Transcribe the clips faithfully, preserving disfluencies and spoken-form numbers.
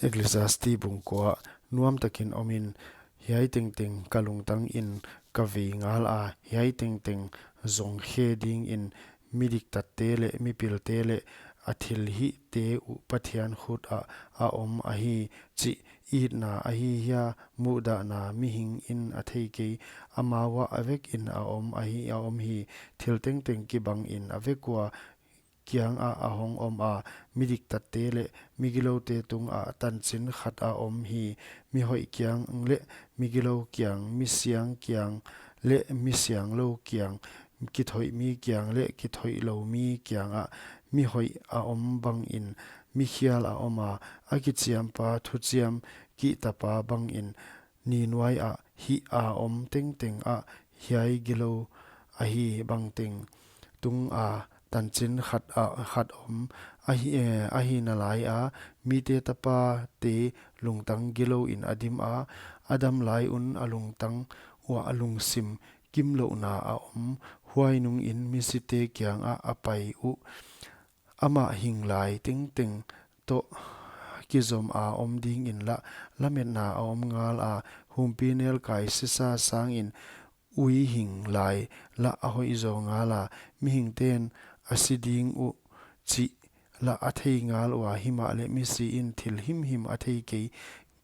Ecclesiastes bung kua: Nuam takin om in, hiai tengteng ka lungtang in ka vei ngal a, hiai tengteng zong khe ding in, mi diktatte leh mi pilte leh a thilhihte uh Pathian khut ah a om ahi, chih itna ahi hia, muhdahna mihing in a thei kei, amau ah a vek in a om ahi, a om hi. Thil tengteng kibang in a vek ua kiang ah a hong om a, mi diktatte leh mi giloute tung ah tanchin khat a om hi. Mi hoih kiang leh mi gilou kiang, mi siang kiang leh mi sianglou kiang, kithoih mi kiang leh kithoih lou mi kiang ah mi hoih a om bang in mi khial a om a, a kichiampa thuchiam kihtapa bang in ni nuai ah hih a om tengteng ah hiai gilou ahi bangteng tung a tanchin khat ah khat om ahi, eh, ahi nalai a, mite tapate lungtang gilou in a dim a, a dam lai un a lungtang uah a lungsim kimlouhna a om, huai nung in misite kiang ah a pai uh. Amah hing lai tengteng toh kizom a om ding in lah lametna a om ngal a, humpinelkai sisa sang in ui hing lai lah a hoih zaw ngal a, mihingte'n a si ding uh chih lah a thei ngal ua, himahleh misi in thil himhim a thei kei,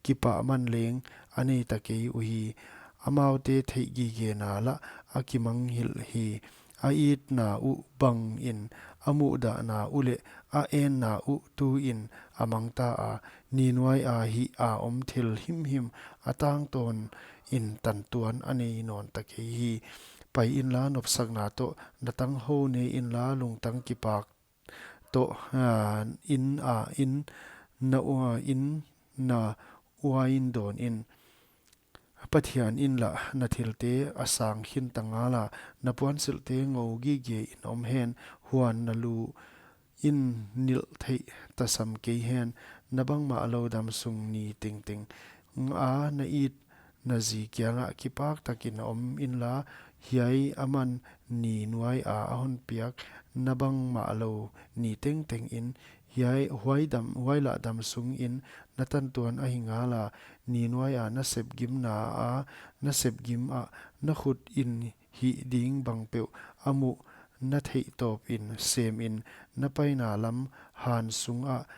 kipahman leng a nei ta kei uhi. Amaute theihgigena lah a kimanghilh hi. A itna uh bang in a muhdahna uh leh a enna uh tu in a mangta a, ni nuai a hih a om thil himhim a tangtawn in tantuan a nei nawn ta kei hi. Pai inla nopsakna toh na tanghou ne inla, lungtang kipak toh, ah, in a in na ua in na uain dawn in. Pathian in lah na thilte a sang khin ta ngal a, na puansilhte ngou gige in om hen, huan na lu in nilh theih tasam kei hen, na bangmahlou damsung ni tengteng a na it na zi kiangah kipak takin om inla, hiai aman ni nuai a a hon piak na bangmahlou ni tengteng in, hiai huai dam, huai lah damsung in na tantuan ahi ngal a, ni nuai a na sepgimna a, na sepgim ah na khut in hih ding bangpeuh a muh na theih tawp in sem in, na paina lam han sung ah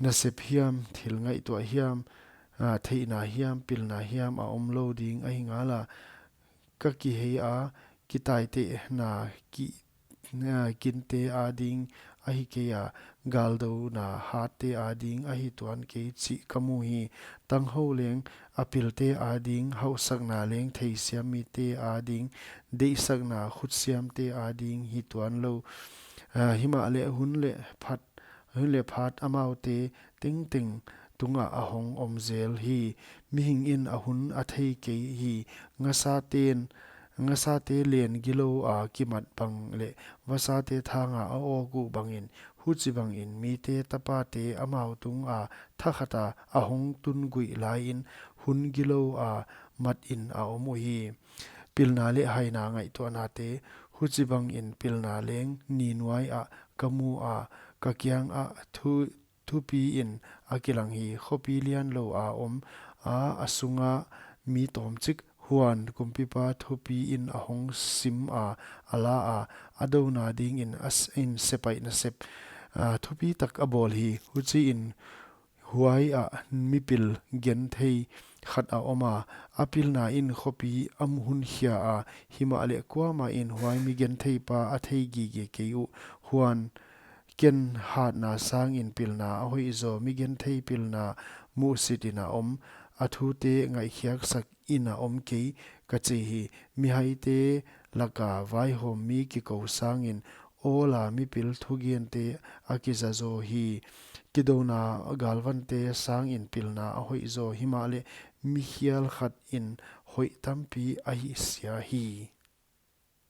nasep hiam, thil ngaihtuah hiam, ah, theihna hiam, pilna hiam a om lou ding ahi ngal a. Ka kihei a, kitaitehna ki, ah, kinte ading ahi kei a, galdouna hatte ading ahi tuan kei chih ka mu hi. Tanghou leng a pilte ading, hauhsakna leng theisiam mite ading, deihsakna khutsiamte ading hi tuan lou. Ah, himahleh hun leh phat, hun leh phat amaute tengteng tungah a hong om zel hi. Mihing in a hun a thei kei hi. Ngasate'n, ngasate len gilou a kimat bang leh vasate thang a a awk uh bang in, huchibang in mite tapate amau tung a thakhat a a hong tun guih lai in, hun gilou a mat in a om uhi. Pilna leh haina ngaihtuahnate, huchibang in pilna leng ni nuai ah ka mu a, ka kiang ah thu, thupi in a kilang hi. Khopi lian lou a om a, a sung a mi tawmchik, huan kumpipa thupi in a hong sim a, a la a, a douna ding in a s-, in sepaih nasep, ah, thupi tak a bawl hi. Huchi in huai ah mipil genthei khat a om a, a pilna in khopi a hun khia a, himahleh kuamah in huai mi gentheipa a thei gige kei uh. Huan ken hatna sang in pilna a hoih zaw, mi genthei pilna muhsit in a om, a thute ngaihkhiaksak in a om kei ka chi hi. Mihaite laka vaihawm mi kikou sang in, awl a mipil thugente a kiza zaw hi. Kidouna galvante sang in pilna a hoih zaw, himahleh mi khial khat in hoih tampi a hih sia hi.